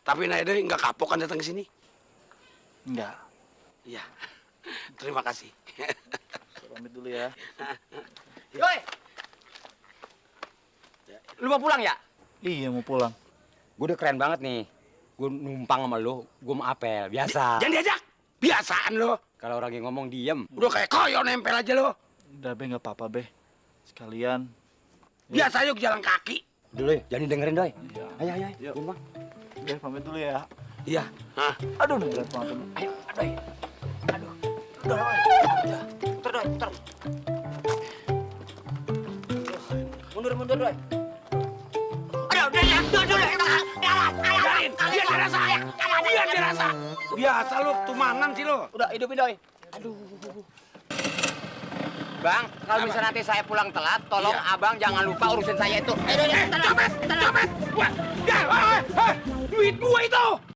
Tapi Naide nggak kapok kan datang ke sini? Enggak. Iya. Terima kasih. Saya pamit dulu ya. Doi! Lu mau pulang ya? Iya, mau pulang. Gue udah keren banget nih. Gue numpang sama lu, gue mau apel, biasa. Jangan diajak. Biasaan lo. Kalau orang yang ngomong diem. Udah kayak koyo nempel aja lo. Udah, Be, nggak apa-apa, Be. Sekalian. Biasa yuk jalan kaki. Dulu ya, jangan dengerin doi. Iya. Ayo, Yuk. numpang. Be, pamit dulu ya. Iya. Hah? Aduh, udah berat banget. Ayo, doi. Aduh. Udah, doi. Putar, doi, putar. Mundur, doi. Aduh, udah ya, dulu. Biar dirasa. Biar dirasa. Biasa lo, tumangan sih lo. Udah, hidupin doi. Aduh. Bang, kalau misalnya nanti saya pulang telat, tolong Iya. abang jangan lupa urusin saya itu. Ayo, doi, Copet! Wah, ya, duit gua itu.